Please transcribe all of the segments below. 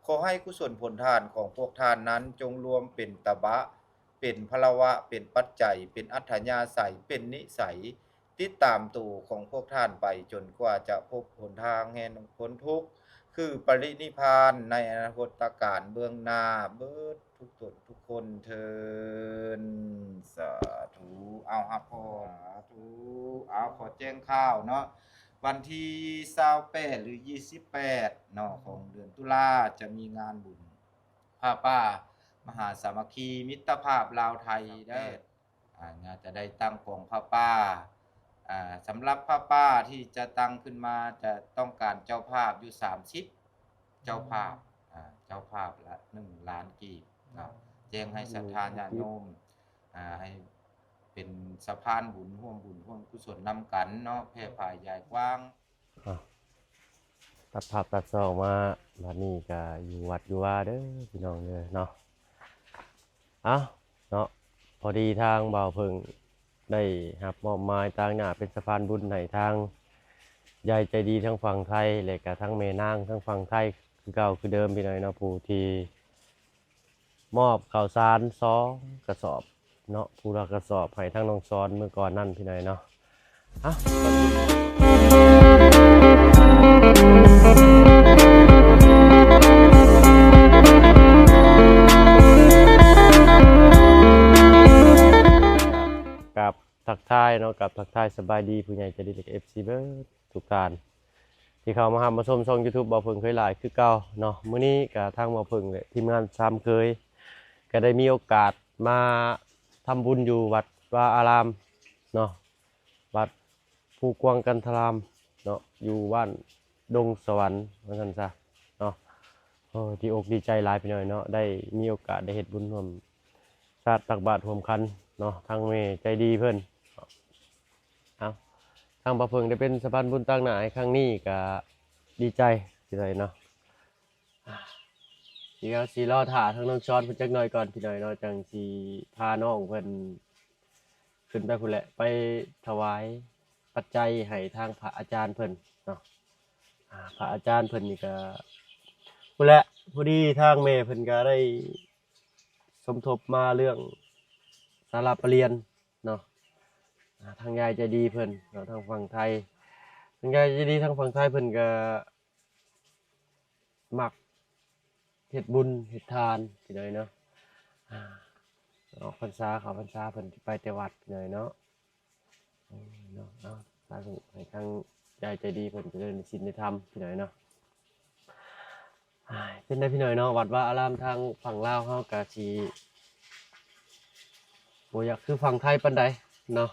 ຂໍໃຫ້ກຸສົນຜົນທານຂອງພວກທ່ານນັ້ນ ຈົ່ງລວມເປັນຕະບະ ເປັນພາລະວະ ເປັນປັດໄຈ ເປັນອັດທະຍາໄສ ເປັນນິໄສ ຕິດຕາມໂຕຂອງພວກທ່ານໄປ ຈົນກວ່າຈະພົບຫົນທາງແຫ່ງພົ້ນທຸກ ຄືປະລິນິບພານໃນອະນາຄົດຕະການເບື້ອງໜ້າ ເບິດທຸກຕົນທຸກຄົນເທີນ. ສາທຸ. ເອົາ ຮັບພອນ. ສາທຸ. ເອົາ ຂໍແຈ້ງຂ່າວເນາະ ວັນທີຊາວແປດ ຫຼື ຊາວແປດເນາະ ຂອງເດືອນຕຸລາ ຈະມີງານບຸນຜ້າປ່າມະຫາສາມັກຄີມິດຕະພາບລາວໄທເດີ. ອາ ງານຈະໄດ້ຕັ້ງກອງຜ້າປ່າ ອາ ສຳລັບຜ້າປ່າທີ່ຈະຕັ້ງຂຶ້ນມາ ຈະຕ້ອງການເຈົ້າພາບຢູ່ສາມສິບເຈົ້າພາບ ອາ ເຈົ້າພາບລະໜຶ່ງລ້ານກີບເນາະ ແຈ້ງໃຫ້ສັດທາຍາດໂຍມ ອາ ໃຫ້ເປັນສະພານບຸນ ຮ່ວມບຸນຮ່ວມກຸສົນນຳກັນເນາະ ແຜ່ຜາຍຢາຍກວ້າງ. ອ່ະ ຕັດພາບຕັດຊ່ອງມາ ບາດນີ້ກະຢູ່ວັດຢູ່ວາເດີພີ່ນ້ອງເດີເນາະ. ເອົ້າ ເນາະ ພໍດີທາງບ່າວເຜິ້ງໄດ້ຮັບມອບໝາຍຕາງໜ້າເປັນສະພານບຸນໃຫ້ທາງຍາຍໃຈດີທາງຝັ່ງໄທ ແລະກະທາງແມ່ນາງທາງຝັ່ງໄທ ຄືເກົ່າຄືເດີມພີ່ນ້ອງເນາະ ຜູ້ທີ່ ມອບເຂົ້າສານສອງກະສອບເນາະ ຜູ້ລະກະສອບໃຫ້ທາງນ້ອງສອນມື້ກ່ອນນັ້ນພີ່ນ້ອງເນາະ. ເອົ້າ ກາບທັກທາຍເນາະ ກາບທັກທາຍສະບາຍດີຜູ້ໃຫຍ່ໃຈດີ ແລະກະເອັຟຊີເບິດ ທຸກທ່ານທີ່ເຂົ້າມາຮັບມາຊົມຊ່ອງຢູທູບບ່າວເຜິ້ງເຄີຍຫຼາຍຄືເກົ່າເນາະ. ມື້ນີ້ກະທາງບ່າວເຜິ້ງ ແລະ ທີມງານສາມເຄີຍ ກະໄດ້ມີໂອກາດມາທຳບຸນຢູ່ວັດວາອາລາມເນາະ ວັດພູກວາງກັນທະລາມເນາະ ຢູ່ບ້ານດົງສະຫວັນວ່າຊັ້ນຊະເນາະ. ໂອ້ ດີອົກດີໃຈຫຼາຍພີ່ນ້ອງເນາະ ໄດ້ມີໂອກາດໄດ້ເຮັດບຸນຮ່ວມຊາດຕັກບາດຮ່ວມຂັນເນາະ ທາງແມ່ໃຈດີເພິ່ນ. ເອົ້າ ທາງບ່າວເຜິ້ງໄດ້ເປັນສະພານບຸນຕາງໜ້າໃຫ້ຄັ້ງນີ້ກະດີໃຈຄືໃດເນາະ. ດຽວຊິລໍຖ້າທາງນ້ອງຊອນເພິ່ນຈັກໜ້ອຍກ່ອນພີ່ນ້ອງເນາະ ຈັ່ງຊິພານ້ອງເພິ່ນຂຶ້ນໄປພຸ້ນແຫຼະ ໄປຖວາຍປັດໄຈໃຫ້ທາງພະອາຈານເພິ່ນເນາະ. ອາ ພະອາຈານເພິ່ນນີ້ກະພຸ້ນແຫຼະ ພໍດີທາງແມ່ເພິ່ນກະໄດ້ສົມທົບມາເລື່ອງສາລາປະລຽນ ເນາະ ອາ ທາງຍາຍໃຈດີເພິ່ນເນາະ ທາງຝັ່ງໄທ ທາງຍາຍໃຈດີທາງຝັ່ງໄທເພິ່ນກະມັກເຮັດບຸນເຮັດທານພີ່ນ້ອງເນາະ. ອາ ອອກພັນສາເຂົ້າພັນສາເພິ່ນຊິໄປແຕ່ວັດພີ່ນ້ອງເນາະ. ເນາະ ເອົາ ສາທຸ ໃຫ້ທາງຍາຍໃຈດີເພິ່ນຈະເລີນໃນສິນໃນທຳພີ່ນ້ອງເນາະ. ເປັນໃດພີ່ນ້ອງເນາະ ວັດວາອາລາມທາງຝັ່ງລາວເຮົາກະຊິບໍ່ຢາກຄືຝັ່ງໄທປານໃດເນາະ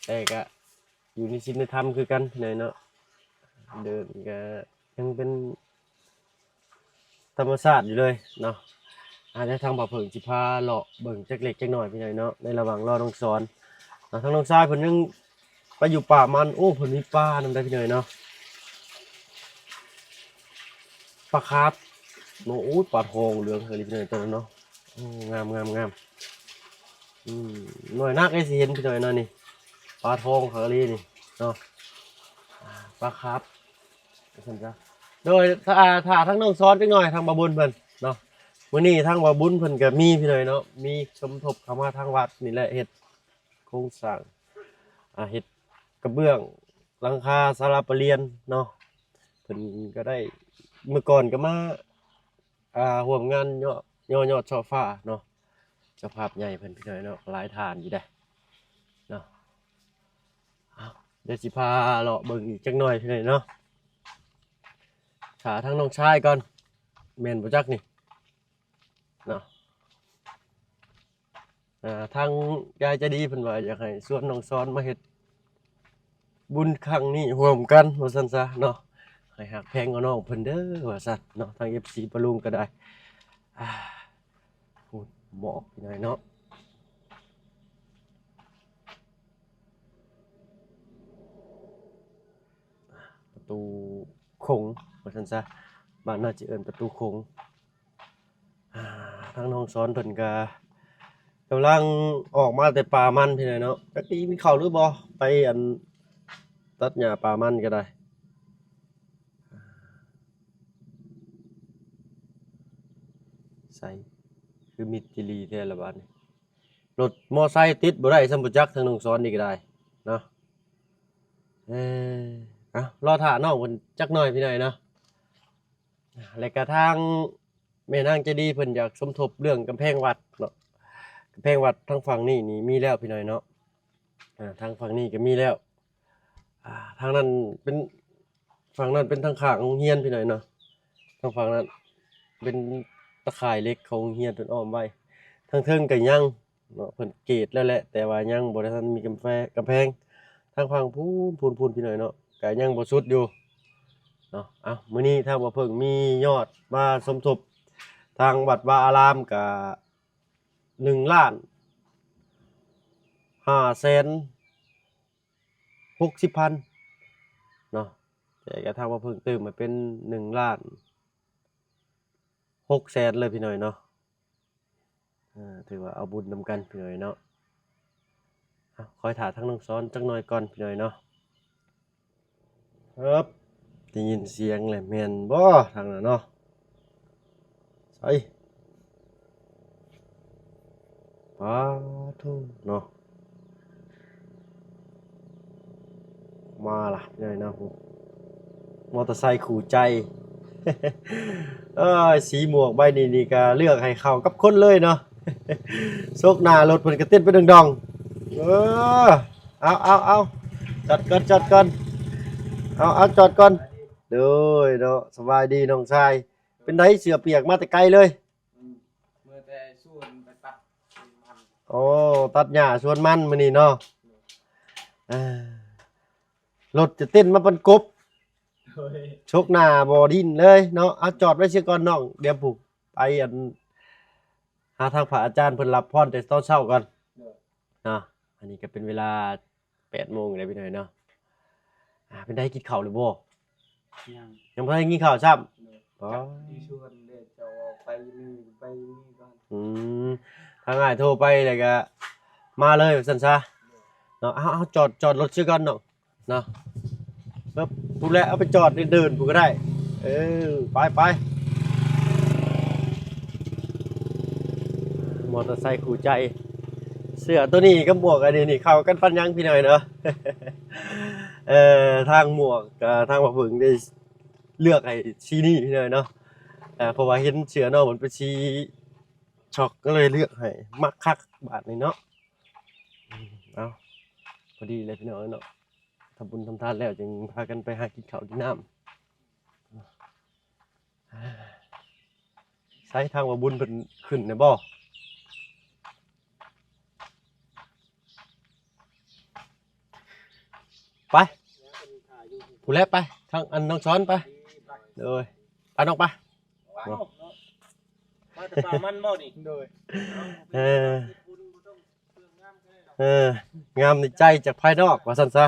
ແຕ່ກະຢູ່ໃນສິນໃນທຳຄືກັນພີ່ນ້ອງເນາະ. ເດີນກະຍັງເປັນ ທຳມະຊາດຢູ່ເລີຍເນາະ. ອາ ດຽວທາງບ່າວເຜິ້ງຊິພາເລາະເບິ່ງຈັກເລັກຈັກນ້ອຍພີ່ນ້ອງເນາະ ໃນລະຫວ່າງລໍນ້ອງສອນເນາະ. ທາງນ້ອງຊາຍເພິ່ນຍັງໄປຢູ່ປ່າມັນ ໂອ້ ເພິ່ນມີປານຳໄດ໋ພີ່ນ້ອງເນາະ ປາຄາບເນາະ. ໂອ້ຍ ປາທອງເຫຼືອງເຮີລິພີ່ນ້ອງ ໂຕນັ້ນເນາະ. ໂອ້ ງາມໆໆ ອືມ ໜ້ອຍນັກເດ້ຊິເຫັນພີ່ນ້ອງເນາະ ນີ້ປາທອງເຮີລິນີ້ເນາະ ອາ ປາຄາບ. ວ່າຊັ້ນຊະ ໂດຍ ຖ້າ ຖ້າທາງນ້ອງສອນຈັກໜ້ອຍ ທາງບ່າວບຸນເພິ່ນເນາະ ມື້ນີ້ທາງບ່າວບຸນເພິ່ນກະມີພີ່ນ້ອງເນາະ ມີສົມທົບເຂົ້າມາທາງວັດນີ້ແຫຼະ ເຮັດໂຄງສ້າງ ອາ ເຮັດກະເບື້ອງຫຼັງຄາສາລາປະລຽນເນາະ. ເພິ່ນກະໄດ້ ມື້ກ່ອນກະມາ ອາ ຮ່ວມງານຍໍ້ ຍໍ້ຍອດຊ່ອຟ້າເນາະ ເຈົ້າພາບໃຫຍ່ເພິ່ນພີ່ນ້ອງເນາະ ຫຼາຍທ່ານຢູ່ເດ້ເນາະ. ເອົາ ດຽວຊິພາເລາະເບິ່ງອີກຈັກໜ້ອຍພີ່ນ້ອງເນາະ ຖ້າທາງນ້ອງຊາຍກ່ອນ ແມ່ນບໍ່ຈັກນີ້ເນາະ. ອາ ທາງຍາຍໃຈດີເພິ່ນວ່າຢາກໃຫ້ຊວນນ້ອງສອນມາເຮັດບຸນຄັ້ງນີ້ຮ່ວມກັນວ່າຊັ້ນຊະເນາະ ໃຫ້ຮັກແພງເອົານ້ອງເພິ່ນເດີວ່າຊັ້ນເນາະ. ທາງເອັຟຊີປາລຸງກະໄດ້ ອາ ພຸ້ນໝອກພີ່ນ້ອງເນາະ ປະຕູຂົງວ່າຊັ້ນຊະ ບ້ານເຮົາຈະເອີ້ນປະຕູຂົງ. ອາ ທາງນ້ອງສອນເພິ່ນກະກຳລັງອອກມາແຕ່ປ່າມັນພີ່ນ້ອງເນາະ ຈັກຊິກິນເຂົ້າຫຼືບໍ່ ໄປອັນຕັດຫຍ້າປ່າມັນກະໄດ້. ໃສ ຄືມິດອີ່ຫຼີແທ້ລະບາດນີ້. ລົດມໍໄຊຕິດບໍ່ໄດ້ຊ້ຳ ບໍ່ຈັກທາງນ້ອງສອນນີ້ກໍໄດ້ເນາະ. ເອີ ເອົາ ລໍຖ້ານ້ອງເພິ່ນຈັກໜ່ອຍພີ່ນ້ອງເນາະ. ແລ້ວກະທາງແມ່ນາງໃຈດີເພິ່ນຢາກສົມທົບເລື່ອງກຳແພງວັດເນາະ. ກຳແພງວັດທາງຝັ່ງນີ້ນີ້ມີແລ້ວພີ່ນ້ອງເນາະ. ອ່າ ທາງຝັ່ງນີ້ກໍມີແລ້ວ. ອ່າ ທາງນັ້ນເປັນ ຝັ່ງນັ້ນເປັນທາງຂ້າງໂຮງຮຽນພີ່ນ້ອງເນາະ. ທາງຝັ່ງນັ້ນເປັນຕາຂ່າຍເຫຼັກຂອງໂຮງຮຽນເພິ່ນອ້ອມໄວ້. ທາງເທິງກໍຍັງເນາະ ເພິ່ນເກດແລ້ວແຫຼະ ແຕ່ວ່າຍັງບໍ່ໄດ້ທັນມີກຳແພ ກຳແພງ. ທາງຝັ່ງພຸ້ນ ພຸ້ນ ພຸ້ນ ພີ່ນ້ອງເນາະ ກໍຍັງບໍ່ສຸດຢູ່ເນາະ. ເອົ້າ ມື້ນີ້ທາງບ່າວເຜິ້ງມີຍອດມາສົມທົບທາງວັດວາອາລາມ ກະ ໜຶ່ງລ້ານຫ້າແສນຫົກສິບພັນເນາະ. ແຕ່ກະທາງບ່າວເຜິ້ງຕື່ມມາເປັນໜຶ່ງລ້ານຫົກແສນເລີຍພີ່ນ້ອງເນາະ. ເອີ ຖືວ່າເອົາບຸນນຳກັນພີ່ນ້ອງເນາະ. ເອົາ ຄອຍຖ້າທາງນ້ອງສອນຈັກໜ່ອຍກ່ອນພີ່ນ້ອງເນາະ. ເອີບ ໄດ້ຍິນສຽງແລ້ວແມ່ນບໍ່ທາງນັ້ນເນາະ? ໃສ ປາໂທ້ເນາະ ມາລະ ໃຫຍ່ນະ ມອເຕີໄຊຄູ່ໃຈ. ເອີຍ ສີໝວກໃບນີ້ນີ້ກະເລືອກໃຫ້ເຂົ້າກັບຄົນເລີຍເນາະ. ໂຊກໜ້າລົດເພິ່ນກະເຕັ້ນໄປດົງໆ. ເອີ ເອົາ ເອົາ ເອົາ ຈອດກ່ອນ ຈອດກ່ອນ ເອົາ ເອົາ ຈອດກ່ອນ. ໂດຍເນາະ ສະບາຍດີນ້ອງຊາຍ. ເປັນໃດ ເສື້ອປຽກມາແຕ່ໄກເລີຍ? ອືມ ເມືອແຕ່ສວນໄປຕັດມັນ. ໂອ້ ຕັດຫຍ້າສວນມັນມື້ນີ້ເນາະ. ໂດຍ ເອີ ລົດຈະເຕັ້ນມາປັນກົບ. ໂດຍ ໂຊກໜ້າບໍ່ດິ້ນເລີຍເນາະ. ເອົາ ຈອດໄວ້ເສຍກ່ອນນ້ອງ ດຽວຜູ້ໄປ ອັນ ຫາທາງພະອາຈານເພິ່ນຮັບພອນແຕ່ຕອນເຊົ້າກ່ອນ. ໂດຍ ເນາະ ອັນນີ້ກໍເປັນເວລາແປດໂມງແລ້ວພີ່ນ້ອງເນາະ. ອ່າ ເປັນໃດ ກິນເຂົ້າແລ້ວບໍ່? ຍັງ ຍັງບໍ່ທັນໄດ້ກິນເຂົ້າຊ້ຳ. ໂດຍ ອໍ ຢູ່ສວນເດ້ ເຈົ້າອອກໄປຢູ່ນີ້ໄປຢູ່ນີ້ກ່ອນ. ອືມ ທາງອ້າຍໂທໄປແລ້ວກໍມາເລີຍວ່າຊັ້ນຊະ. ໂດຍ ເນາະ ເອົາ ເອົາ ຈອດ ຈອດລົດເສຍກ່ອນເນາະ. ເນາະ ເອີບ ພຸ້ນແຫຼະ ເອົາໄປຈອດເດີ່ນໆ ພຸ້ນກໍໄດ້. ເອີ ໄປໆ ມອເຕີໄຊຄູ່ໃຈ. ເສື້ອໂຕນີ້ກັບໝວກອັນນີ້ນີ້ເຂົ້າກັນປານຫຍັງພີ່ນ້ອງເນາະ. ເອີ ທາງໝວກ ເອີ ທາງບ່າວເຜິ້ງໄດ້ເລືອກໃຫ້ສີນີ້ພີ່ນ້ອງເນາະ. ເອີ ເພາະວ່າເຫັນເສື້ອນ້ອງມັນເປັນສີຊັອກ ກໍເລີຍເລືອກໃຫ້ ມັກຄັກບາດນີ້ເນາະ. ເອົາ ພໍດີແລ້ວພີ່ນ້ອງເນາະ. ທຳບຸນທຳທານແລ້ວຈຶ່ງພາກັນໄປຫາກິນເຂົ້າກິນນ້ຳ. ໃສທາງບ່າວບຸນເພິ່ນຂຶ້ນແລ້ວບໍ່? ໄປ ພຸ້ນແຫຼະ ໄປທາງອັນນ້ອງສອນໄປ. ໂດຍ ໄປນ້ອງໄປ. ມາແຕ່ປ່າມັນບໍ່ນີ້? ໂດຍ ເອີ ເອີ ງາມໃນໃຈຈາກພາຍນອກວ່າຊັ້ນຊະ.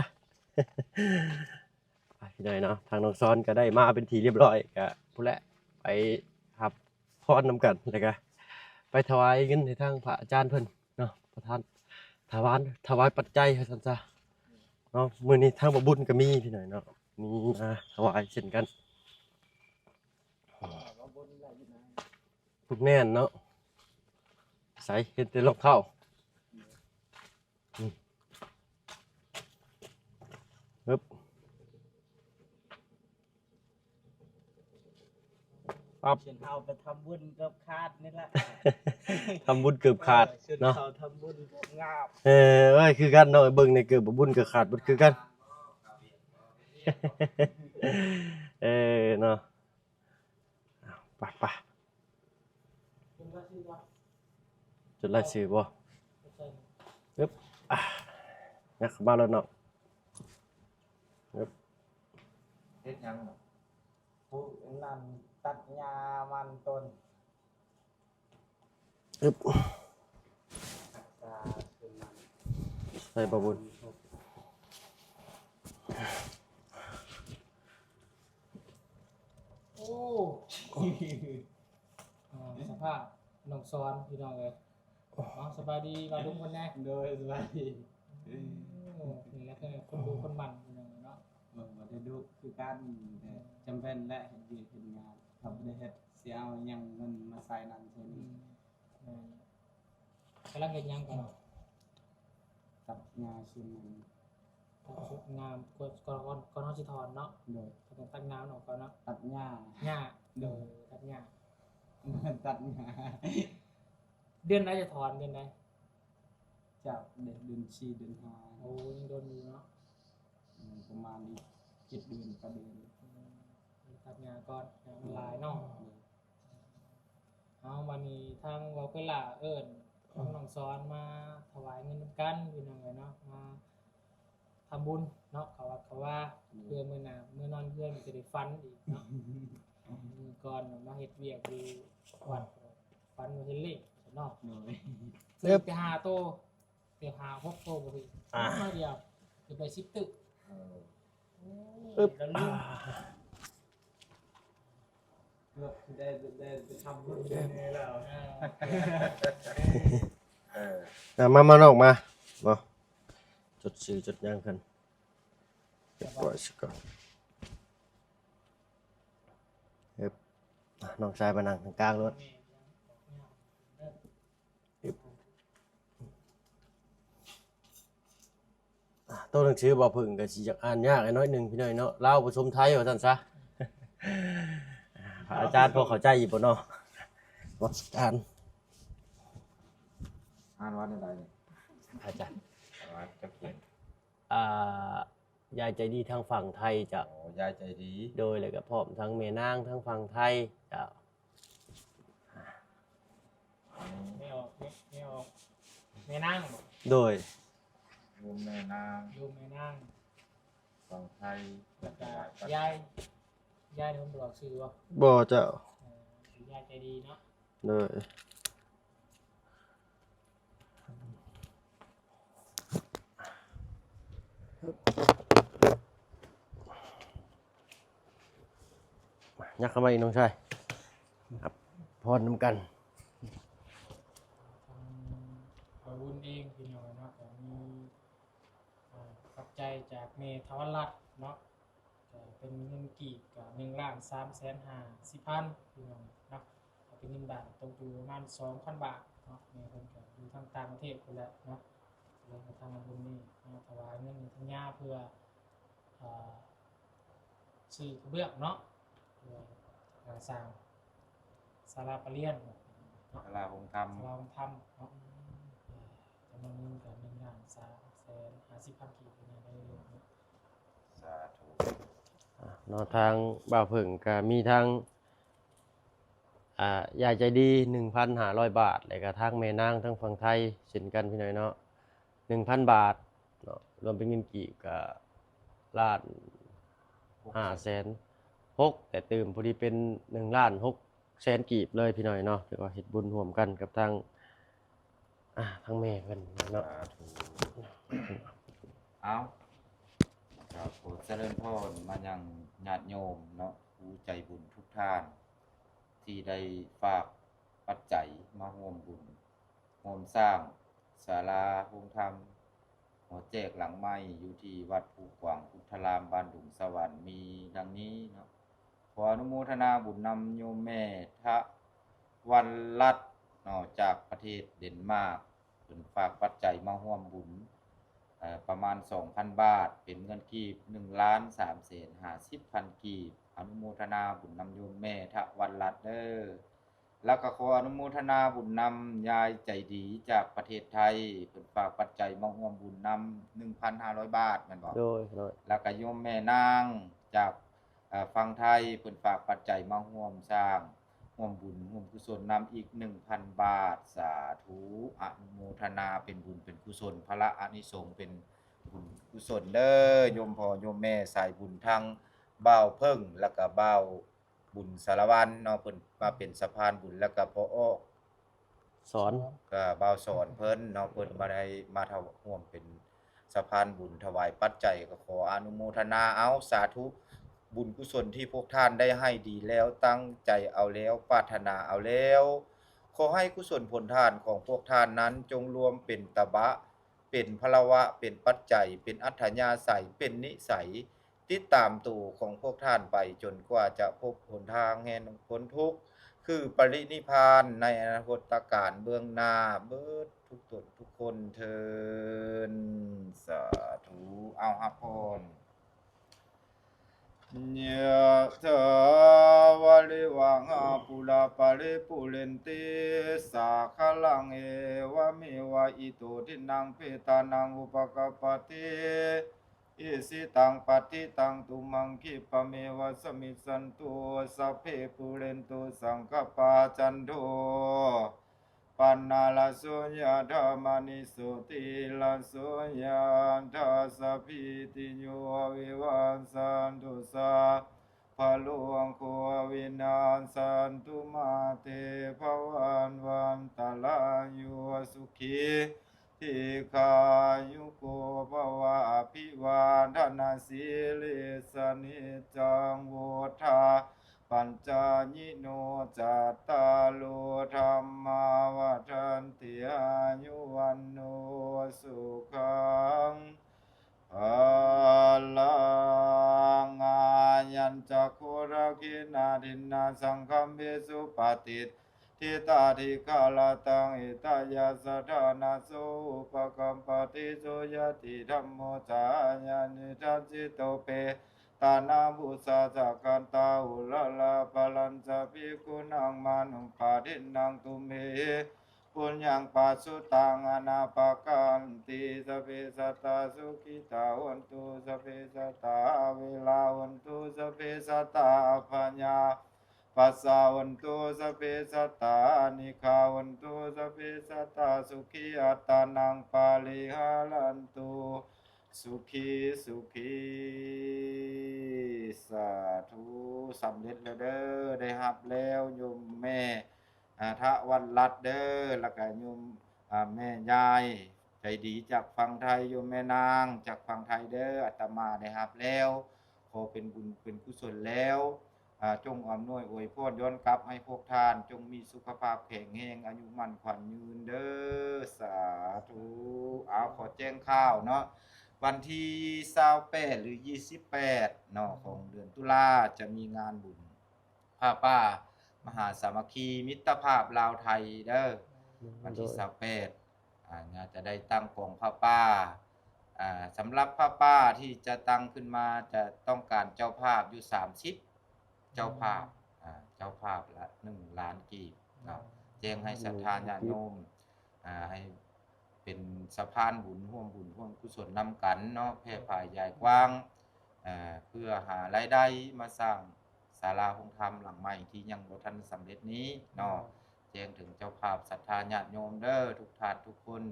ພີ່ນ້ອງເນາະ ທາງນ້ອງສອນກໍໄດ້ມາເປັນທີ່ຮຽບຮ້ອຍ ກໍພຸ້ນແຫຼະ ໄປຮັບພອນນຳກັນ ແລ້ວກໍໄປຖວາຍເງິນໃຫ້ທາງພະອາຈານເພິ່ນເນາະ ປະທານ ຖະຫວານ ຖວາຍປັດໄຈວ່າຊັ້ນຊະເນາະ. ມື້ນີ້ທາງບ່າວບຸນກໍມີພີ່ນ້ອງເນາະ ມີມາຖວາຍເຊັ່ນກັນ. ແມ່ນເນາະ ໃສ ເຫັນແຕ່ລອງເທົ້າ. ອືມ ຮຶບ ປັບ ເຊັ່ນເຮົາໄປທຳບຸນເກືອບຂາດນີ້ແຫຼະ ທຳບຸນເກືອບຂາດເນາະ. ເອີ ເຂົາທຳບຸນເກືອບງາມ. ເອີ ເອີຍ ຄືກັນເນາະ ເບິ່ງໃນເກີບບຸນເກືອບຂາດເບິດຄືກັນ. ເອີເນາະ. ໄປ ໄປ ຈົດລາຍຊື່ບໍ່? ອຶບ ອາ ຍັກເຂົ້າມາໂລດເນາະ. ອຶບ ເຮັດຫຍັງ? ຜູ້ນັ້ນຕັດຫຍ້າມັນຕົ້ນ. ອຶບ ໃສ່ບໍ່ບຸນ. ໂອ້ ອ່າ ສະພາບນ້ອງສອນ ພີ່ນ້ອງເອີຍ. ເນາະ ສະບາຍດີປ້າລຸງເພິ່ນແດ່. ໂດຍ ສະບາຍດີ. ໂອ້ ນີ້ແຫຼະ ຄົນດຸຄົນໝັ່ນ ພີ່ນ້ອງເອີຍເນາະ. ບໍ່ ບໍ່ໄດ້ດຸຄືກັນ ແຕ່ຈຳເປັນແຫຼະ ເຮັດວຽກເຮັດງານ ຖ້າບໍ່ໄດ້ເຮັດ ຊິເອົາຫຍັງເງິນມາໃສ່ນັ້ນໃສ່ນີ້. ອືມ ແມ່ນ. ກຳລັງເຮັດຫຍັງກ່ອນ? ຕັດຫຍ້າເຂື່ອນນັ້ນ. ຕັດຫຍ້າ ກ່ອນ ກ່ອນ ກ່ອນ ກ່ອນເຮົາຊິຖອນເນາະ. ໂດຍ. ເຮົາຕ້ອງຕັດຫຍ້າມັນອອກກ່ອນເນາະ. ຕັດຫຍ້າ. ຫຍ້າ. ໂດຍ. ຕັດຫຍ້າ. ຕັດຫຍ້າ. ເດືອນໃດຈະຖອນ ເດືອນໃດ? ຈາກເດືອນສີ່ ເດືອນຫ້າ. ໂອ້ ຍັງດົນຢູ່ເນາະ. ອືມ ປະມານອີກເຈັດເດືອນ ແປດເດືອນ. ອືມ ຕັດຫຍ້າກ່ອນ ຫຍ້າມັນຫຼາຍເນາະ. ໂດຍ. ເອົາ ບາດນີ້ທາງເວົ້າເຄີຍຫຼ້າເອີ້ນ ອືມ ທາງນ້ອງສອນມາຖວາຍເງິນນຳກັນ ພີ່ນ້ອງເອີຍເນາະ ມາທຳບຸນເນາະ ເຂົ້າວັດເຂົ້າວາ. ອືມ. ເພື່ອມື້ໜ້າເມືອນອນເຮືອນຈະໄດ້ຝັນອີກເນາະ. ມື້ກ່ອນມາເຮັດວຽກຢູ່ວັດ ຝັນວ່າເຫັນເລກເນາະ. ໂດຍ. ຖືກແຕ່ຫ້າໂຕ ແຕ່ຫ້າຫົກໂຕບໍ່ຖືກ ອ່າ ໜ້ອຍດຽວ ຖືກໄປສິບຕຶກ. ເອີ ໂອ້ຍ ອຶບ ແລ້ວລືມ ເກືອບຊິໄດ້ ໄດ້ໄປທຳບຸນແນ່ແລ້ວ. ເອີ ເອີ ອ່າ ມາ ມານອກມາເນາະ ຈົດຊື່ຈົດຫຍັງເພິ່ນຮຽບຮ້ອຍຊະກ່ອນ. ເອີ ອ່າ ນ້ອງຊາຍມານັ່ງກາງໆໂລດ. ອ່າ ໂຕໜັງສືບໍ່ເພິ່ງກໍຊິຢາກອ່ານຍາກໜ້ອຍໜຶ່ງ ພີ່ນ້ອງເນາະ ລາວປະສົມໄທວ່າຊັ້ນຊະ. ພະອາຈານພໍເຂົ້າໃຈຢູ່ບໍ່ເນາະ? ບໍ່ ອ່ານ ອ່ານວ່າແນວໃດນີ້ ອາຈານ? ອ່ານວ່າຈັກຂຽນ ອ່າ ຍາຍໃຈດີທາງຝັ່ງໄທເຈົ້າ. ໂອ້ ຍາຍໃຈດີ. ໂດຍ ແລ້ວກໍພ້ອມທັງແມ່ນາງທາງຝັ່ງໄທເຈົ້າ. ແມ່ອອກ ແມ່ ແມ່ອອກ ແມ່ນາງບໍ? ໂດຍ. ໂຍມແມ່ນາງ ໂຍມແມ່ນາງຝັ່ງໄທ. ແລ້ວກໍຍາຍ ຍາຍເພິ່ນບອກຊື່ບໍ່? ບໍ່ເຈົ້າ. ເອີ ຍາຍໃຈດີເນາະ. ໂດຍ. ຍັບເຂົ້າມາອີກນ້ອງຊາຍ ຮັບພອນນຳກັນ. ທາງບ່າວບຸນເອງ ພີ່ນ້ອງເນາະ ກໍມີ ອ່າ ປັດໄຈຈາກແມ່ທະວັນລັດເນາະ ກໍເປັນເງິນກີບກໍໜຶ່ງລ້ານສາມແສນຫ້າສິບພັນ ພີ່ນ້ອງເນາະ. ເປັນເງິນບາດຕົກຢູ່ປະມານສອງພັນບາດເນາະ. ແມ່ເພິ່ນກໍຢູ່ທາງຕ່າງປະເທດພຸ້ນແຫຼະເນາະ. ແລ້ວກໍທາງບຸນນີ້ມາຖວາຍເງິນໃຫ້ທາງຍາເພື່ອ ເອີ ຊື້ກະເບື້ອງເນາະ ເພື່ອ ເອີ ສ້າງສາລາປະລຽນເນາະ ສາລາໂຮງທຳ ສາລາໂຮງທຳເນາະ. ອືມ ຈຳນວນເງິນກໍໜຶ່ງລ້ານສາມແສນຫ້າສິບພັນກີບເນາະ. ສາທຸ. ອ່າ ເນາະ ທາງບ່າວເຜິ້ງກໍມີທັງ ອ່າ ຍາຍໃຈດີ ໜຶ່ງພັນຫ້າຮ້ອຍບາດ ແລ້ວກໍທາງແມ່ນາງທາງຝັ່ງໄທເຊັ່ນກັນ ພີ່ນ້ອງເນາະ ໜຶ່ງພັນບາດເນາະ. ລວມເປັນເງິນກີບກໍລ້ານຫ້າແສນຫົກ ແຕ່ຕື່ມ ພໍດີເປັນໜຶ່ງລ້ານຫົກແສນກີບເລີຍ ພີ່ນ້ອງເນາະ. ຖືວ່າເຮັດບຸນຮ່ວມກັນກັບທາງ ອ່າ ທາງແມ່ເພິ່ນເນາະ. ສາທຸ. ເອົາ ກໍຂໍຈະເລີນພອນມາຍັງຍາດໂຍມເນາະ ຜູ້ໃຈບຸນທຸກທ່ານ ທີ່ໄດ້ຝາກປັດໄຈມາຮ່ວມບຸນ ຮ່ວມສ້າງສາລາໂຮງທຳຫໍແຈກຫຼັງໃໝ່ ຢູ່ທີ່ວັດພູຂວາງພຸດທະລາມ ບ້ານດົງສະຫວັນ ມີດັ່ງນີ້ເນາະ. ຂໍອະນຸໂມທະນາບຸນນຳໂຍມແມ່ທະວັນລັດເນາະ ຈາກປະເທດເດນມາກ ເພິ່ນຝາກປັດໄຈມາຮ່ວມບຸນ ເອີ ປະມານສອງພັນບາດ ເປັນເງິນກີບໜຶ່ງລ້ານສາມແສນຫ້າສິບພັນກີບ. ອະນຸໂມທະນາບຸນນຳໂຍມແມ່ທະວັນລັດເດີ. ແລ້ວກໍຂໍອະນຸໂມທະນາບຸນນຳຍາຍໃຈດີຈາກປະເທດໄທ ເພິ່ນຝາກປັດໄຈມາຮ່ວມບຸນນຳໜຶ່ງພັນຫ້າຮ້ອຍບາດ ແມ່ນບໍ່? ໂດຍ ໂດຍ. ແລ້ວກໍໂຍມແມ່ນາງຈາກ ເອີ ຝັ່ງໄທ ເພິ່ນຝາກປັດໄຈມາຮ່ວມສ້າງ ຮ່ວມບຸນຮ່ວມກຸສົນນຳອີກໜຶ່ງພັນບາດ. ສາທຸ. ອະນຸໂມທະນາເປັນບຸນເປັນກຸສົນ ພະລະອານິສົງເປັນບຸນກຸສົນເດີ. ໂຍມພໍ່ໂຍມແມ່ສາຍບຸນທັງບ່າວເຜິ້ງ ແລ້ວກໍບ່າວ ບຸນສາລະວັນເນາະ ເພິ່ນມາເປັນສະພານບຸນ ແລ້ວກໍພໍ່ອອກສອນ ກໍບ່າວສອນເພິ່ນເນາະ ເພິ່ນມາໄດ້ມາທະ ຮ່ວມເປັນສະພານບຸນ ຖວາຍປັດໄຈ ກໍຂໍອະນຸໂມທະນາເອົາ. ສາທຸ. ບຸນກຸສົນທີ່ພວກທ່ານໄດ້ໃຫ້ດີແລ້ວ ຕັ້ງໃຈເອົາແລ້ວ ປາດຖະໜາເອົາແລ້ວ ຂໍໃຫ້ກຸສົນຜົນທານຂອງພວກທ່ານນັ້ນ ຈົ່ງລວມເປັນຕະບະ ເປັນພະລະວະ ເປັນປັດໄຈ ເປັນອັດຖະຍາໄສ ເປັນນິໄສ ຕິດຕາມໂຕຂອງພວກທ່ານໄປ ຈົນກວ່າຈະພົບຫົນທາງແຫ່ງພົ້ນທຸກ ຄືປະລິນິບພານໃນອະນາຄົດຕະການເບື້ອງໜ້າ ເບິດທຸກຕົນທຸກຄົນເທີ້ນ. ສາທຸ. ເອົາ ຮັບພອນ. ຍະຖາ ວາລິວະຫາປູລາ ປະລິປູເຣນຕິ ສາຄະລັງ ເອວະເມວະ ອິໂຕ ທິນນັງ ເປຕານັງ ອຸປະກັບປະຕິ ອິຊິຕັງ ປັດຖິຕັງ ຕຸມະງ ຂິບປະເມວະ ສະມິດສັນຕຸ ສັບເພ ປູເຣນຕຸ ສັງກະປາ ຈັນໂທ ປັນນະ ລະໂສ ຍະຖາ ມະນິ ໂສຕິລະໂສ ຍະຖາ ສະບພີຕິໂຍ ວິວັດຊັນຕຸ ສາພະໂລໂຄ ວິນາສັນຕຸ ມາເຕ ພະວັນວັນຕະລາໂຍ ສຸຂີ ດີຄາຍຸໂກ ພະວະ ອະພິວາທະນະ ສີລິສະ ນິດຈັງ ວຸດທາ ປັນຈາຍິໂນ ຈັດຕາໂລ ທຳມາ ວັດທັນຕິ ອາຍຸ ວັນໂນ ສຸຂັງ ພະລັງ ອາຍັນຈັກຂຸ ທັກຂິນາ ທິນນາ ສັງຄຳເບສຸ ປະຕິດ ທິຕາທິຄາລະຕັງ ເອຕະຍະສະຖານະໂສ ອຸປະກັມປະຕິໂສ ຍະຕິທຳໂມ ຈາຍານິທັດສິໂຕ ເປຕານາບຸດສາສະກັນຕາ ອຸລາລາ ພະລັນຈະພິກຂຸນັງ ມານຸປາທິນນັງ ຕຸມເມຫິ ປຸນຍັງປະສຸຕັງ ອະນາປະກັນຕິ ສະບເພສັດຕາ ສຸຂິຕາ ໂຫນຕຸ ສະບເພສັດຕາ ອາເວລາ ໂຫນຕຸ ສະບເພສັດຕາ ອັບພະຍາ ປັດສາ ໂຫນຕຸ ສະບເພສັດຕາ ອານິກຂາ ໂຫນຕຸ ສະບເພສັດຕາ ສຸຂີ ອັດຕານັງ ປະລິຫາລັນຕຸ ສຸຂີ ສຸຂີ ສາທຸ. ສຳເລັດແລ້ວເດີ ໄດ້ຮັບແລ້ວ ໂຍມແມ່ ອາ ທະວັນລັດເດີ ແລ້ວກະໂຍມ ອາ ແມ່ຍາຍໃຈດີຈາກຝັ່ງໄທ ໂຍມແມ່ນາງຈາກຝັ່ງໄທເດີ ອາດຕະມາໄດ້ຮັບແລ້ວ ຂໍເປັນບຸນເປັນກຸສົນແລ້ວ ອາ ຈົ່ງອຳນວຍອວຍພອນຍ້ອນກັບໃຫ້ພວກທ່ານ ຈົ່ງມີສຸຂະພາບແຂງແຮງ ອາຍຸໝັ້ນຂວັນຍືນເດີ ສາທຸ. ເອົາ ຂໍແຈ້ງຂ່າວເນາະ ວັນທີຊາວແປດ ຫຼື ຊາວແປດເນາະ ຂອງເດືອນຕຸລາ ຈະມີງານບຸນ ຜ້າປ່າມະຫາສາມັກຄີມິດຕະພາບລາວໄທເດີ ວັນທີຊາວແປດ ອາ ອາດຈະໄດ້ຕັ້ງກອງຜ້າປ່າ ອາ ສຳລັບຜ້າປ່າທີ່ຈະຕັ້ງຂຶ້ນມາ ຈະຕ້ອງການເຈົ້າພາບຢູ່ສາມສິບເຈົ້າພາບ ອາ ເຈົ້າພາບລະໜຶ່ງລ້ານກີບເນາະ ແຈ້ງໃຫ້ສັດທາຍາດໂຍມ ອາ ໃຫ້ ເປັນສະພານບຸນ ຮ່ວມບຸນຮ່ວມກຸສົນນຳກັນເນາະ ແຜ່ຜາຍຢາຍກວ້າງ ເພື່ອຫາລາຍໄດ້ມາສ້າງສາລາໂຮງທຳຫຼັງໃໝ່ທີ່ຍັງບໍ່ທັນສຳເລັດນີ້ເນາະ ແຈ້ງເຖິງເຈົ້າພາບສັດທາຍາດໂຍມເດີ ທຸກທ່ານທຸກຄົນ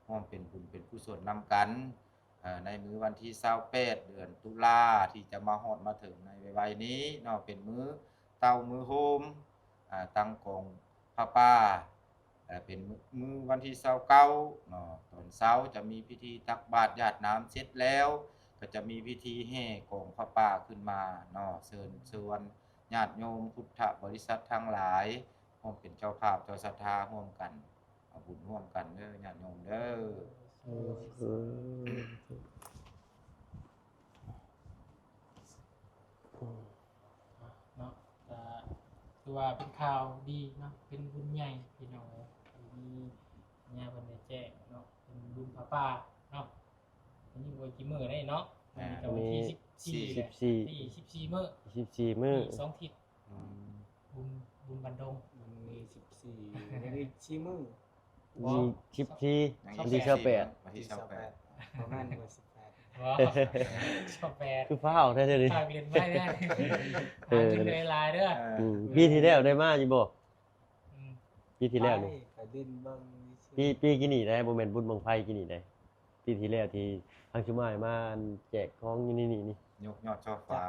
ຮ່ວມເປັນບຸນເປັນກຸສົນນຳກັນ ໃນມື້ວັນທີຊາວແປດ ເດືອນຕຸລາ ທີ່ຈະມາຮອດມາເຖິງໃນໄວໆນີ້ເນາະ ເປັນມື້ເຕົ້າມື້ໂຮມ ອາ ຕັ້ງກອງຜ້າປ່າ ເອີ ເປັນມື້ວັນທີຊາວເກົ້າເນາະ ຕອນເຊົ້າຈະມີພິທີຕັກບາດຢາດນ້ຳເສັດແລ້ວ ກໍຈະມີພິທີແຫ່ກອງຜ້າປ່າຂຶ້ນມາເນາະ ເຊີນຊວນຍາດໂຍມພຸດທະບໍລິສັດທັງຫຼາຍ ຮ່ວມເປັນເຈົ້າພາບເຈົ້າສັດທາຮ່ວມກັນ ເອົາບຸນຮ່ວມກັນເດີຍາດໂຍມເດີ. ເນາະ ກະຖືວ່າເປັນຂ່າວດີເນາະ ເປັນບຸນໃຫຍ່ພີ່ນ້ອງເອີຍ ທີ່ມີຍາເພິ່ນໄດ້ແຈ້ງເນາະ ເປັນບຸນຜ້າປ່າເນາະ ອັນນີ້ບໍ່ໄດ້ກິນມື້ໃດເນາະ ອັນນີ້ກະວັນທີສິບສີ່ ສິບສີ່ ສິບສີ່ມື້ ສິບສີ່ມື້ ອີກສອງທິດ ອືມ ບຸນ ບຸນບັນດົງ ມັນມີສິບສີ່ ຍັງອີກສີ່ມື້ ບໍ່ ມີສິບສີ່ ວັນທີຊາວແປດ ວັນທີຊາວແປດ ປະມານວັນທີຊາວແປດ ບໍ່ ຊາວແປດ ຄືຟ້າວແທ້ເດ ຝາກຫຼິ້ນໄວ້ເດີ ເອີ ຫາເງິນໄດ້ຫຼາຍເດີ ເອີ ອືມ ປີທີ່ແລ້ວໄດ້ມາຢູ່ບໍ່? ອືມ ປີທີ່ແລ້ວນີ້ ໄປ ໄປຫຼິ້ນເບິ່ງຊື່ໆ ປີ ປີກີ້ນີ້ໄດ໋ ບໍ່ແມ່ນບຸນບັ້ງໄຟກີ້ນີ້ໄດ໋ ປີທີ່ແລ້ວທີ່ທາງຊຸມາຍມາແຈກຂອງຢູ່ໃນນີ້ນີ້ ຍົກຍອດຊ່ອຟ້າ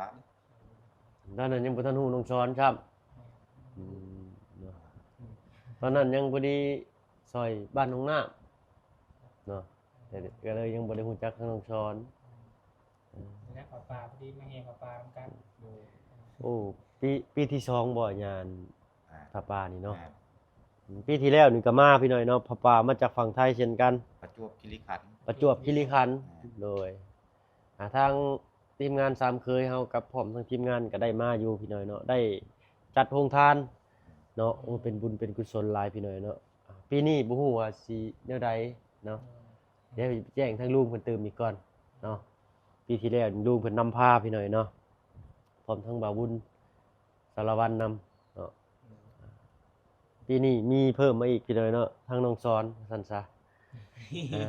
ຕອນນັ້ນຍັງບໍ່ທັນຮູ້ນ້ອງຊອນຊ້ຳ ອືມ ເນາະ ຕອນນັ້ນຍັງພໍດີຊ່ອຍບ້ານໜອງນ້ຳເນາະ ແຕ່ກໍເລີຍຍັງບໍ່ໄດ້ຮູ້ຈັກທາງນ້ອງຊອນ ອືມ ນີ້ແຫຼະ ຜ້າປ່າ ພໍດີມາແຫ່ຜ້າປ່ານຳກັນ ໂອ້ ປີ ປີທີສອງບໍ່ຍານ ອ່າ ຜ້າປ່ານີ້ເນາະ ແມ່ນ ປີທີ່ແລ້ວນີ້ກໍມາພີ່ນ້ອງເນາະ ຜ້າປ່າມາຈາກຝັ່ງໄທເຊັ່ນກັນ ປະຈວບຄີລິຂັນ ປະຈວບຄີລິຂັນ ແມ່ນ ໂດຍ ອ່າ ທາງ ທີມງານສາມເຂີຍເຮົາກັບພ້ອມທັງທີມງານກໍໄດ້ມາຢູ່ພີ່ນ້ອງເນາະ ໄດ້ຈັດໂຮງທານເນາະ. ໂອ້ ເປັນບຸນເປັນກຸສົນຫຼາຍພີ່ນ້ອງເນາະ. ປີນີ້ບໍ່ຮູ້ວ່າຊິແນວໃດເນາະ ດຽວແຈ້ງທາງລຸງເພິ່ນຕື່ມອີກກ່ອນເນາະ. ປີທີ່ແລ້ວລຸງເພິ່ນນຳພາພີ່ນ້ອງເນາະ ພ້ອມທັງບ່າວບຸນ ສາລະວັນນຳເນາະ. ປີນີ້ມີເພີ່ມມາອີກພີ່ນ້ອງເນາະ ທາງນ້ອງສອນວ່າຊັ້ນຊະ ເອີ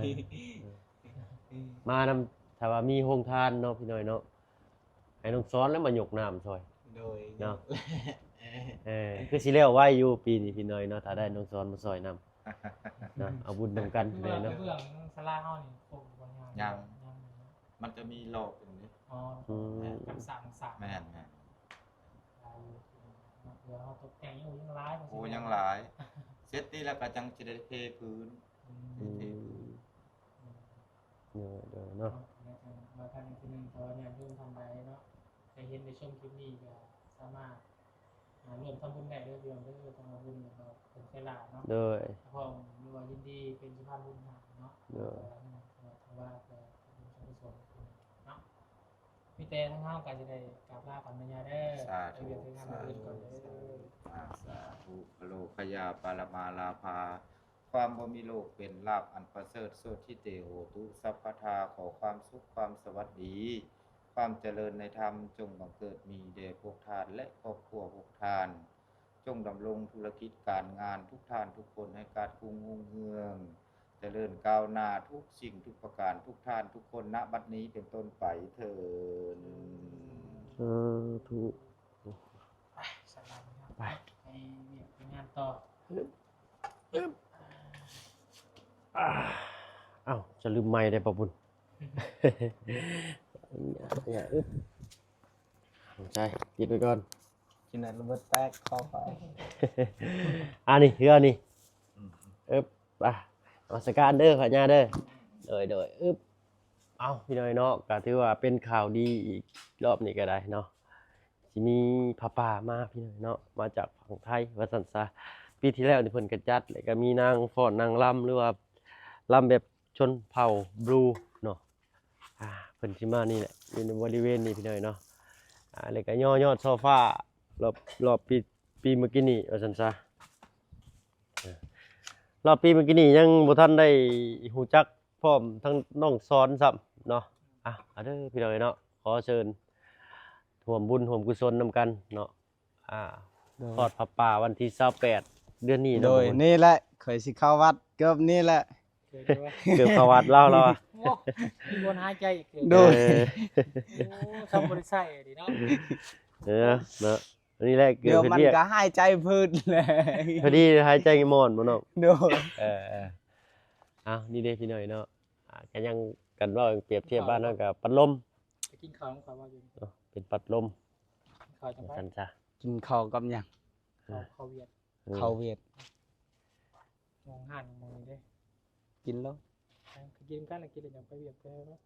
ມານຳ ຖ້າວ່າມີໂຮງທານເນາະພີ່ນ້ອງເນາະ ໃຫ້ນ້ອງສອນແລ້ວມາຍົກນ້ຳຊ່ອຍ ໂດຍ ເນາະ. ເອີ ຄືຊິແລ້ວໄວຢູ່ປີນີ້ພີ່ນ້ອງເນາະ ຖ້າໄດ້ນ້ອງສອນມາຊ່ອຍນຳເນາະ ເອົາບຸນນຳກັນພີ່ນ້ອງເນາະ. ເບື້ອງສາລາເຮົານີ້ຄົງບໍ່? ຍັງ ຍັງ ຍັງເນາະ ມັນຈະມີລອບຢູ່ນີ້. ອໍ ອືມ ແມ່ນ ກັບສ້າງ ສ້າງ ແມ່ນໆ ຫຼາຍຢູ່ ເພື່ອເຮົາຕົກແຕ່ງ. ໂອ້ ຍັງຫຼາຍ ໂອ້ ຍັງຫຼາຍ ເສັດນີ້ແລ້ວກໍຈັ່ງຊິໄດ້ເທພື້ນ ອືມ ເທພື້ນ ອືມ ໂດຍໆ ເນາະ. ວ່າກັນອີກທີໜຶ່ງ ຖ້າວ່າຍາດໂຍມທ່ານໃດເນາະ ໄດ້ເຫັນໄດ້ຊົມຄລິບນີ້ ກໍສາມາດ ອ່າ ຮ່ວມທຳບຸນໄດ້ເດີພີ່ນ້ອງເດີ ທາງບຸນແລ້ວກໍເປັນໄຊລາດເນາະ ໂດຍ ພ້ອມ ຫຼືວ່າຍິນດີເປັນສະພານບຸນໃຫ້ເນາະ ໂດຍ ເພາະວ່າກໍເປັນບຸນສ່ວນກຸສົນເນາະ. ມີແຕ່ທາງເຮົາກໍຈະໄດ້ກາບລາກັນແມ່ຍ່າເດີ ສາທຸ ໄປວຽກໄປງານມື້ອື່ນກ່ອນເດີ ສາທຸ ສາທຸ ສາທຸ ຄະໂລຄະຍາ ປະລະມາລາພາ ຄວາມບໍ່ມີໂລກເປັນລາບອັນປະເສີດ ໂສທິເຕໂຫຕຸ ສັບພະທາ ຂໍຄວາມສຸກຄວາມສະຫວັດດີ ຄວາມຈະເລີນໃນທຳ ຈົ່ງບັງເກີດມີແດ່ພວກທ່ານ ແລະ ຄອບຄົວພວກທ່ານ ຈົ່ງດຳລົງທຸລະກິດການງານ ທຸກທ່ານທຸກຄົນໃຫ້ກາດກຸງຮຸ່ງເຮືອງ ຈະເລີນກ້າວໜ້າທຸກສິ່ງທຸກປະການ ທຸກທ່ານທຸກຄົນ ນະບັດນີ້ເປັນຕົ້ນໄປເທີ້ນ ສາທຸ. ໄປ ສະບາຍດີເນາະ ໄປ ໄປວຽກໄປງານຕໍ່. ອາ ອ້າວ ຈະລືມໄມເດ້ ປ້າບຸນ ຢ່າ ອຶບ ໃຈ ປິດໄວ້ກ່ອນ ກິນໃຫ້ລະເບີດແຕກຄໍໄປ. ອັນນີ້ ເຮືອນີ້ ອືມ ອຶບ ໄປ ນະມັດສະການເດີ ພະຍາເດີ ໂດຍໆ ອຶບ. ເອົ້າ ພີ່ນ້ອງເນາະ ກໍຖືວ່າເປັນຂ່າວດີອີກ ລອບນີ້ກໍໄດ້ເນາະ ຊິມີຜ້າປ່າມາພີ່ນ້ອງເນາະ ມາຈາກຝັ່ງໄທວ່າຊັ້ນຊະ. ປີທີ່ແລ້ວນີ້ເພິ່ນກໍຈັດ ແລ້ວກໍມີນາງຟ້ອນນາງລຳ ຫຼືວ່າລຳແບບຊົນເຜົ່າບລູເນາະ ອ່າ ເພິ່ນຊິມານີ້ແຫຼະ ຢູ່ໃນບໍລິເວນນີ້ພີ່ນ້ອງເນາະ ອ່າ ແລ້ວກໍຍໍຍອດຊໍ້ຟ້າ ລອບ ລອບປີ ປີມື້ກີ້ນີ້ວ່າຊັ້ນຊະ ເອີ ລອບປີມື້ກີ້ນີ້ຍັງບໍ່ທັນໄດ້ຮູ້ຈັກ ພ້ອມທັງນ້ອງສອນຊ້ຳເນາະ. ອ່ະ ເອົາເດີພີ່ນ້ອງເອີຍເນາະ ຂໍເຊີນຮ່ວມບຸນຮ່ວມກຸສົນນຳກັນເນາະ ອ່າ ໂດຍ ທອດຜ້າປ່າວັນທີຊາວແປດເດືອນນີ້ເນາະ. ໂດຍ ນີ້ແຫຼະ ຂ້ອຍຊິເຂົ້າວັດເກີບນີ້ແຫຼະ ເກີບເຂົ້າວັດລາວ ລາວ ໂອ້ ມີບ່ອນຫາຍໃຈອີກ ໂດຍ ເອີ ໂອ້ ຊ້ຳບໍ່ໄດ້ໃຊ້ດີເນາະ ເອີ ເນາະ ອັນນີ້ແຫຼະ ດຽວມັນກໍຫາຍໃຈພືດແຫຼະ ພໍດີຫາຍໃຈໝອນບໍ່ນ້ອງ ໂດຍ ເອີ ເອີ ເອົາ ນີ້ເດ້ພີ່ນ້ອງເນາະ ອ່າ ກໍຍັງກັນເວົ້າປຽບທຽບບ້ານເຮົາກໍປັດລົມ ໄປກິນເຂົ້ານຳເຂົາວ່າຢູ່ ເນາະ ເປັນປັດລົມ ກິນເຂົ້າຈັງ ວ່າຊັ້ນຊະ ກິນເຂົ້າກັບຫຍັງ ເອີ ເຂົ້າ ເຂົ້າຫວຽດ ເອີ ເຂົ້າຫວຽດ ມອງຮ້ານມອງນີ້ເດ້ ກິນແລ້ວ ກິນກັນ ກິນແລ້ວຈັ່ງໄປຫວຽດ ໄປເນາະ.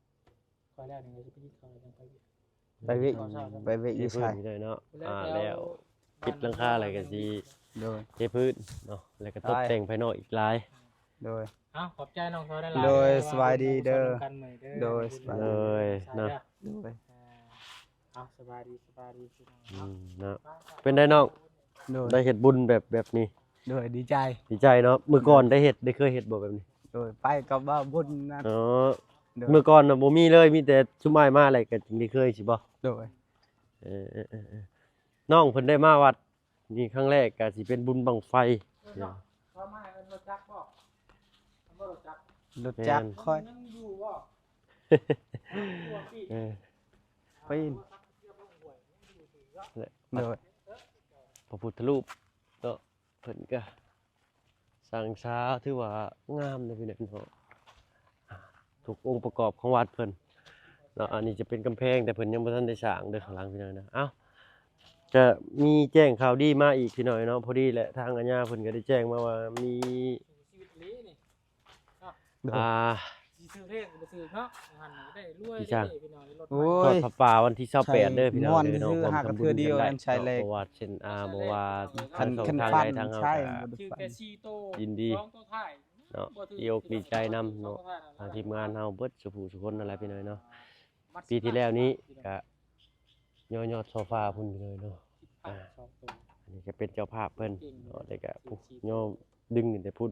ຂ້ອຍແລ້ວນີ້ ຊິໄປກິນເຂົ້າແລ້ວຈັ່ງໄປຫວຽດ ໄປຫວຽດ ໄປຫວຽດຢູ່ໃສ ເທພື້ນເລີຍເນາະ ອ່າ ແລ້ວປິດຫຼັງຄາແລ້ວກໍຊິ ໂດຍ ເທພື້ນເນາະ ແລ້ວກໍຕົບແຕ່ງພາຍນອກອີກຫຼາຍ ໂດຍ ເອົາ ຂອບໃຈນ້ອງເຂົາຫຼາຍໆ ໂດຍ ເດີ ສະບາຍດີເດີ ໂດຍ ສະບາຍດີ ໂດຍ ເນາະ ໂດຍ ອ່າ ເອົາ ສະບາຍດີ ສະບາຍດີພີ່ນ້ອງ ອືມ ເນາະ ເປັນໃດນ້ອງ ໂດຍ ໄດ້ເຮັດບຸນແບບ ແບບນີ້ ໂດຍ ດີໃຈ ດີໃຈເນາະ ມື້ກ່ອນໄດ້ເຮັດ ໄດ້ເຄີຍເຮັດບໍ່ແບບນີ້ ໂດຍ ໄປກັບບ່າວບຸນນັ້ນ ເອີ ໂດຍ ມື້ກ່ອນນະບໍ່ມີເລີຍ ມີແຕ່ຊຸມອ້າຍມາແລ້ວກໍຈຶ່ງໄດ້ເຄີຍຊິບໍ່ ໂດຍ ເອີ ເອີ ເອີ ນ້ອງເພິ່ນໄດ້ມາວັດນີ້ຄັ້ງແລກກໍຊິເປັນບຸນບັ້ງໄຟ ເອີ ເນາະ ເຂົາມາເອີ້ນລົດຈັກບໍ່ ບໍ່ລົດຈັກ ລົດຈັກຂ້ອຍ ຍັງຢູ່ບໍ່ ເອີ ປີນ ໂດຍ ພະພຸດທະຮູບເນາະ ເພິ່ນກະສ້າງສາ ຖືວ່າງາມເດ້ພີ່ນ້ອງເນາະ ທຸກອົງປະກອບຂອງວັດເພິ່ນເນາະ ອັນນີ້ຈະເປັນກຳແພງ ແຕ່ເພິ່ນຍັງບໍ່ທັນໄດ້ສ້າງເດີ ຂ້າງຫຼັງພີ່ນ້ອງເນາະ. ເອົ້າ ກະມີແຈ້ງຂ່າວດີມາອີກພີ່ນ້ອງເນາະ ພໍດີແຫຼະ ທາງອາຍາເພິ່ນກະໄດ້ແຈ້ງມາວ່າມີ ໂດຍ ອ່າ ຊິຖືກເລກບໍ່ຖືກເນາະ ຫັ້ນໄດ້ລວຍເດ້ພີ່ນ້ອງ ລົດ ໂອ້ຍ ທອດຜ້າປ່າວັນທີຊາວແປດເດີພີ່ນ້ອງເດີເນາະ ຮ່ວມທຳບຸນກັນໄດ້ເນາະ ບໍ່ວ່າເຊັ່ນ ອ່າ ບໍ່ວ່າທາງຊ່ອງທາງໃດທາງເຮົາກໍຍິນດີເນາະ ດີອົກດີໃຈນຳເນາະ ທາງທີມງານເຮົາເບິດສູ່ຜູ້ສູ່ຄົນນັ້ນແຫຼະພີ່ນ້ອງເນາະ. ປີທີ່ແລ້ວນີ້ກະຍໍຍອດໂຊຟາພຸ້ນເລີຍເນາະ. ອ່າ ອັນນີ້ກະເປັນເຈົ້າພາບເພິ່ນເນາະ ແລ້ວກະຜູ້ຍໍດຶງຂຶ້ນແຕ່ພຸ້ນ.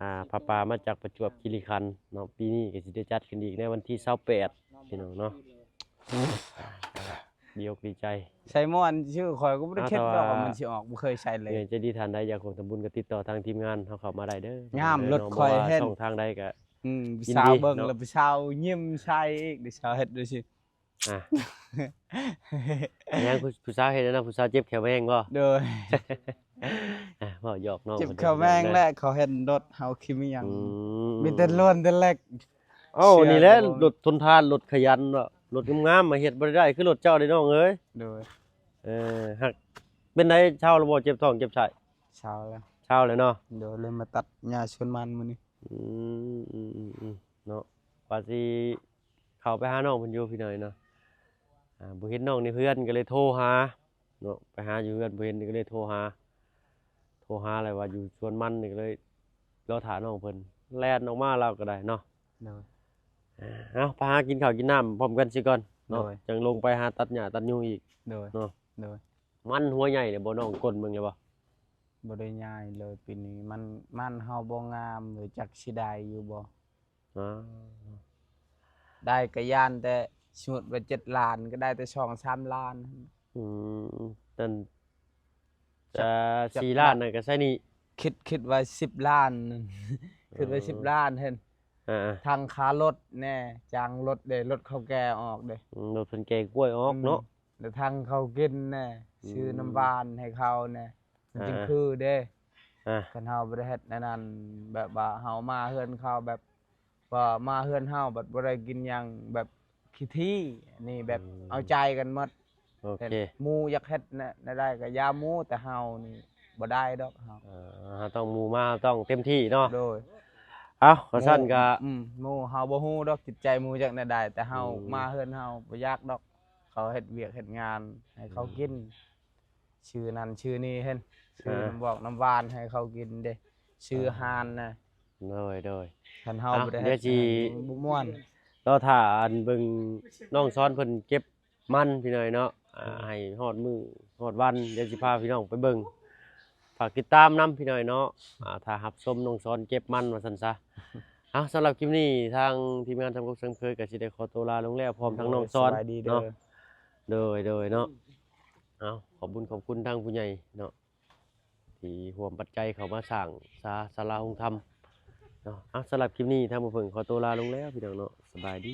ອ່າ ຜ້າປ່າມາຈາກປະຈວບຄີຣີຂັນເນາະ. ປີນີ້ກະຊິໄດ້ຈັດຂຶ້ນອີກໃນວັນທີຊາວແປດ ພີ່ນ້ອງເນາະ. ດີອົກດີໃຈ. ໃສ່ໝວກຊື່ຂ້ອຍກໍບໍ່ໄດ້ຄິດດອກວ່າມັນຊິອອກ ບໍ່ເຄີຍໃສ່ເລີຍ. ໃຈດີທ່ານໃດຢາກຮ່ວມທຳບຸນກໍຕິດຕໍ່ທາງທີມງານເຮົາເຂົ້າມາໄດ້ເດີ. ງາມ ລົດຂ້ອຍເຫັນ ຊ່ອງທາງໃດກໍ ອືມ ຜູ້ສາວເບິ່ງແລ້ວຜູ້ສາວຍິ້ມໃສ່ອີກ ຜູ້ສາວເຮັດດູຊິ. ອ່າ ຫຍັງ ຜູ້ ຜູ້ສາວເຮັດແນວນັ້ນ ຜູ້ສາວເຈັບແຂ້ວແມງບໍ່? ໂດຍ. ອ່າ ເວົ້າຫຍອກນ້ອງ ເຈັບແຂ້ວແມງແຫຼະ ເຂົາເຫັນລົດເຮົາຂີ້ມຫຍັງ. ອືມ ມີແຕ່ລ້ວນແຕ່ເຫຼັກ. ເອົ້າ ນີ້ແຫຼະ ລົດທົນທານ ລົດຂະຫຍັນເນາະ ລົດງາມໆ ມາເຮັດບໍ່ໄດ້ ຄືລົດເຈົ້າເດ້ນ້ອງເອີຍ. ໂດຍ. ເອີ ຫາກເປັນໃດ ເຊົາແລ້ວບໍ່? ເຈັບທ້ອງເຈັບໄສ້. ເຊົາແລ້ວ ເຊົາແລ້ວເນາະ. ໂດຍ ເລີຍມາຕັດຫຍ້າສວນມັນມື້ນີ້. ອືມ ເນາະ ວ່າຊິເຂົ້າໄປຫານ້ອງເພິ່ນຢູ່ພີ່ນ້ອງເນາະ. ອ່າ ບໍ່ເຫັນນ້ອງໃນເຮືອນກໍເລີຍໂທຫາເນາະ ໄປຫາຢູ່ເຮືອນບໍ່ເຫັນກໍເລີຍໂທຫາ ໂທຫາແລ້ວວ່າຢູ່ສວນມັນນີ້ ກໍເລີຍລໍຖ້ານ້ອງເພິ່ນ ແລ່ນອອກມາລາວກໍໄດ້ເນາະ. ໂດຍ. ເອົາ ໄປຫາກິນເຂົ້າກິນນ້ຳພ້ອມກັນຊິກ່ອນເນາະ. ໂດຍ. ຈັ່ງລົງໄປຫາຕັດຫຍ້າຕັດຍຸງອີກ. ໂດຍ ເນາະ. ໂດຍ. ມັນຫົວໃຫຍ່ແລ້ວບໍ່ນ້ອງ ກົ້ນເບິ່ງແລ້ວບໍ່? ບໍ່ໄດ້ໃຫຍ່ເລີຍປີນີ້ ມັນ ມັນເຮົາບໍ່ງາມເລີຍ ຈັກຊິໄດ້ຢູ່ບໍ່. ອາ ໄດ້ກະຢ້ານແຕ່ ສົມມຸດວ່າເຈັດລ້ານ ກະໄດ້ແຕ່ສອງສາມລ້ານ. ອືມ ນັ້ນ ຈັກ ເອີ ສີ່ລ້ານນັ້ນກະໃຊ້ໜີ້. ຄິດ ຄິດວ່າສິບລ້ານ ຄິດວ່າສິບລ້ານເຫັນ. ອ່າໆ ທັງຄ່າລົດແດ່ ຈ້າງລົດເດ້ ລົດເຂົາແກ່ອອກເດ້. ອືມ ລົດເພິ່ນແກ່ກ້ວຍອອກເນາະ. ອືມ ແລ້ວທັງເຂົາກິນແດ່ ອືມ ຊື້ນ້ຳຫວານໃຫ້ເຂົາແດ່ ມັນຈຶ່ງຄືເດ້. ອ່າ ຄັນເຮົາບໍ່ໄດ້ເຮັດແນວນັ້ນ ແບບວ່າເຮົາມາເຮືອນເຂົາ ແບບວ່າມາເຮືອນເຮົາບັດບໍ່ໄດ້ກິນຫຍັງ ແບບຂີ້ຖີ່ ອັນນີ້ແບບ ອືມ ເອົາໃຈກັນໝົດ. ໂອເຄ ແຕ່ໝູ່ຢາກເຮັດແນວ ແນວໃດກໍຢ່າໝູ່ ແຕ່ເຮົານີ້ບໍ່ໄດ້ດອກເຮົາ. ເອີ ເຮົາຕ້ອງ ໝູ່ມາ ເຮົາຕ້ອງເຕັມທີ່ເນາະ. ໂດຍ. ເອົ້າ ຄັນຊັ້ນກໍ ອືມ ໝູ່ເຮົາບໍ່ຮູ້ດອກຈິດໃຈໝູ່ຈັກແນວໃດ ແຕ່ເຮົາ ອືມ ມາເຮືອນເຮົາບໍ່ຢາກດອກ ເຂົາເຮັດວຽກເຮັດງານໃຫ້ເຂົາກິນ. ອືມ ຊື້ນັ້ນຊື້ນີ້ເຫັນ ຊື້ ອ່າ ນ້ຳບອກນ້ຳຫວານໃຫ້ເຂົາກິນເດ້ ຊື້ ອ່າ ອາຫານນະ. ໂດຍ ໂດຍ. ຄັນເຮົາ ເອົ້າ ບໍ່ໄດ້ ດຽວຊິ ເຮັດ ບໍ່ມ່ວນ. ລໍຖ້າອັນເບິ່ງນ້ອງສອນເພິ່ນເກັບ ມັນພີ່ນ້ອງເນາະ. ອ່າ ອືມ ໃຫ້ຮອດມື້ຮອດວັນ ດຽວຊິພາພີ່ນ້ອງໄປເບິ່ງ ຝາກຕິດຕາມນຳພີ່ນ້ອງເນາະ. ອ່າ ຖ້າຮັບຊົມນ້ອງສອນເກັບມັນວ່າຊັ້ນຊະ. ເອົາ ສຳລັບຄລິບນີ້ທາງທີມງານສາມກົກເຊິ່ງເຄີຍກໍຊິໄດ້ຂໍຕົວລາລົງແລ້ວ ພ້ອມທັງນ້ອງສອນເນາະ. ໂດຍ ໂດຍເນາະ. ເອົາ ຂອບບຸນຂອບຄຸນທາງຜູ້ໃຫຍ່ເນາະ ທີ່ຮ່ວມປັດໄຈເຂົ້າມາສ້າງສາ ສາລາໂຮງທຳເນາະ. ເອົາ ສຳລັບຄລິບນີ້ທາງບ່າວເຜິ້ງຂໍຕົວລາລົງແລ້ວພີ່ນ້ອງເນາະ. ສະບາຍດີ.